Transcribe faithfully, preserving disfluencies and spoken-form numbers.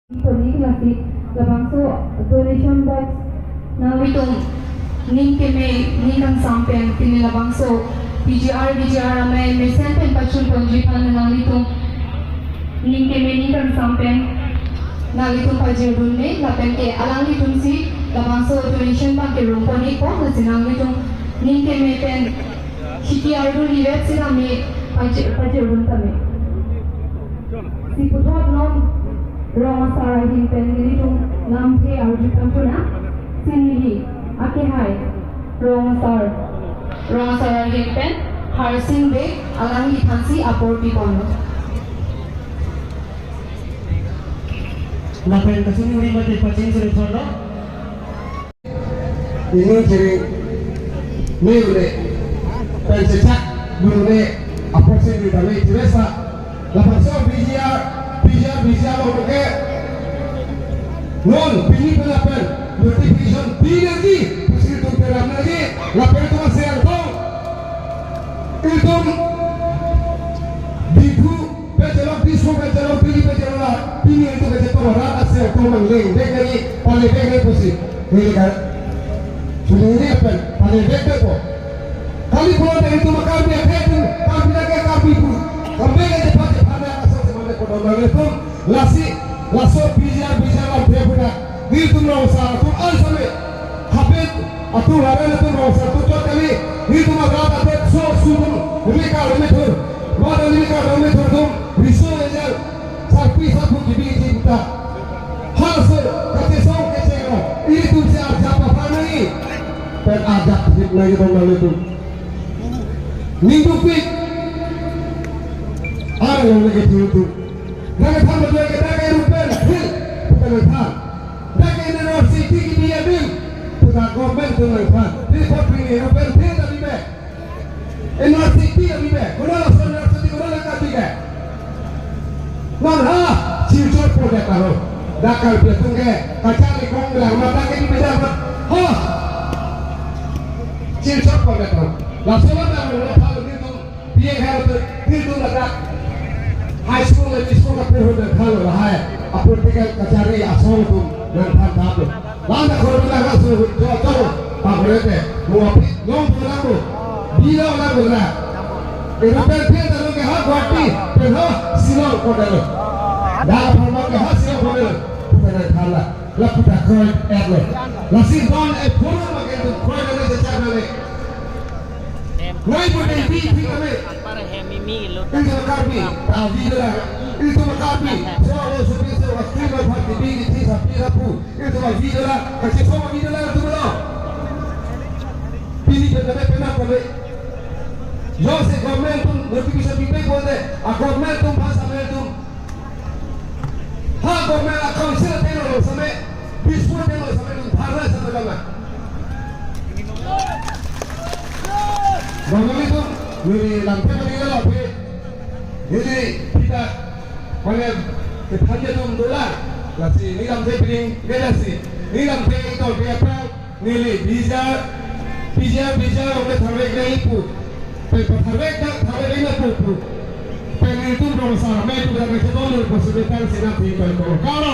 Poni lasi labangso donation box nanglitum ning keme ning kangsam pen pini labangso P G R, V G R amei mesen pen pachun ponji aphan nanglitum ning keme ning kangsam pen nanglitum pajirdun me lapen ke alanglitum si labangso donation abang kerung pon-ikpo, lasi nanglitum ning keme pen siki ardu livet si nami pajir, pajirdun tame. Si puthot non rong asar ahin pen nelitum lamthe arju tangkuna. Si neli akehai rong asar, rong asar ahin pen Harsing Bey alangliphan si apor piponlo. Lapen kachini uri mate pachini suri thono. Ini ciri ni une penchechak ni une apor si ni tali ciri sa. Lapen so V G R, V G R, V G R lo ke. Non pini pen lapen notification pi lagi, pusi itum peram lagi, lapen itum masih antong. Itum Diphu pachelok, Dishong pachelok, Dili pachelok la, pini itum kachetok rat asai atum mangleng bek lagi, pale bek lagi pusi. Ini kan. Sudah ini apa? Pale bek bek po. Kali pulo tadi itum Karbi, eh, itum Karbi lagi Karbi pu. Kami lagi pakai pada asal semuanya kodam lagi itum. Lasi, laso P G R, V G R lamthe punya. Nelitum rong asar atum an same. Hapit atum, haren atum rong asar atum chot kali. Nelitum arat adet so sudum. Rumika rumithur. Mada rumika rumithur atum. Riso ejang. Sarpi sarpo gibi iji buta. Hal se, kachesong kecheng lo. Ilitum si arjap apa nai. Pen arjap hip nai dong nang itum. Ningdukpik. Arlo lagi itum. Dak kethan betul ke dak ke rupen phil, puta nangthan. Dak ke university kibi adim, puta government atum nangthan. Di pot pini rupen phil ta bibe. University ta bibe. Kono laso university kono nangkapik ke. Non ha, Silchar project aro. Dak Karbi atum ke kachari kong dak mata ke bibe dak. Ha. Silchar project aro. Laso la dak lo phal ni tum. P A hai tu, tu tu ladak high school le school ka pur hoda khalo lahai. A political kachari asong atum nangthan thap lo. Landa khoro na ha so jo jo. Pa khoro te. Mo api long tu lang lo. Bilo lang lo na. Aeroplane phe ta lo ke ha Guwahati, phe ha Shillong ko ta lo. Da pharma ke ha Shillong ko ta lo. Putana thala. La puta kroi et lo. Lasi don e pura ma ke tu kroi na le chak na le. Nai pute bi thik kami. Itum Karbi, ta video la. Itum Karbi. So lo so bi so wa kri lo pha bi bi thi sa pi la pu. Itum video la. Kachesong video la itum lo. Pini pe na pe na kami. Jongsi government atum notification bibe bonde. A government atum phasa me atum. Ha government a council ateng lo same, Dispur ateng lo same, itum tharla same lama. Bang nelitum, neli lamthe pari lo phe. Neli pita, mane, kethan atum dolang, lasi neli lamthe pari, neli lasi, neli lamthe ito dia pang, neli bijar, bijar, bijar, oke tharvek nai pu. Pen patharvek dak tharvek nai pu pu. Pen nelitum rong asar amei tu dak kachetong lo pu sebetan senap di pen ko. Karo.